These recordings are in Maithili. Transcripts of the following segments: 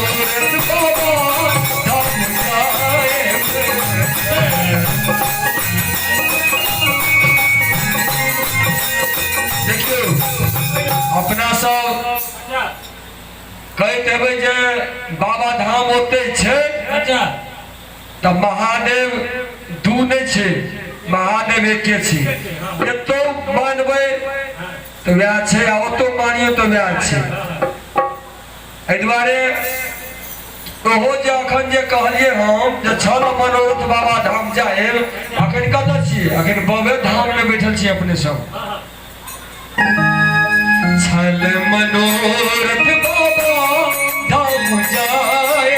मनोरथ बाबा धाम जाएब। देखियौ, अपना सब कहैत हेबै जे बाबा धाम ओते छै। तऽ महादेव दू नहि छै, महादेव एके छै। एतौ मानबै तऽ वएह छै आ ओतौ मानियौ तऽ वएह छै। एहि दुआरे ओहो जे अखन जे कहलियै हम जे छल मनोरथ बाबा धाम जायब, अखन कतऽ छियै? अखन बाबे धाममे बैठल छियै अपने सब। छल मनोरथ बाबा धाम जाए,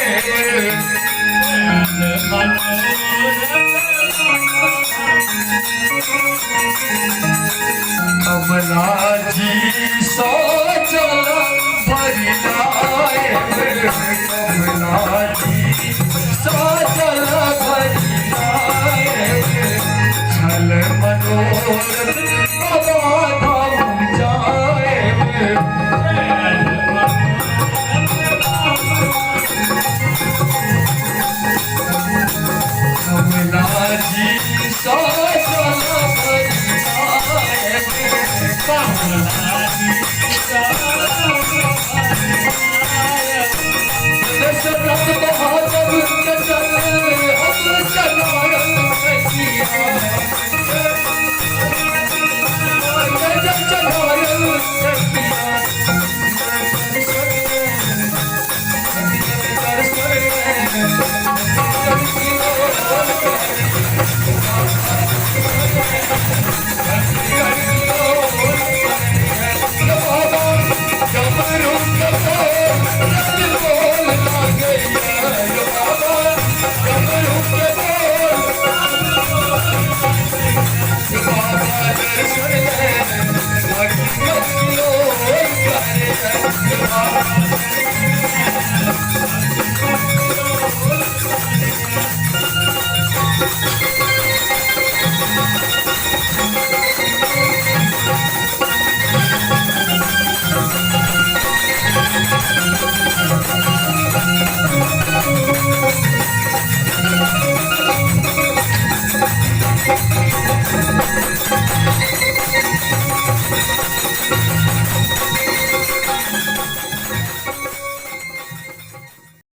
कमला जी सो चल भरी लाए, कमला जी सो चल भरी लाए, छल मनोरथ बाबा धाम जाए। कमला जी सो चल भरी लाए, कमला जी सो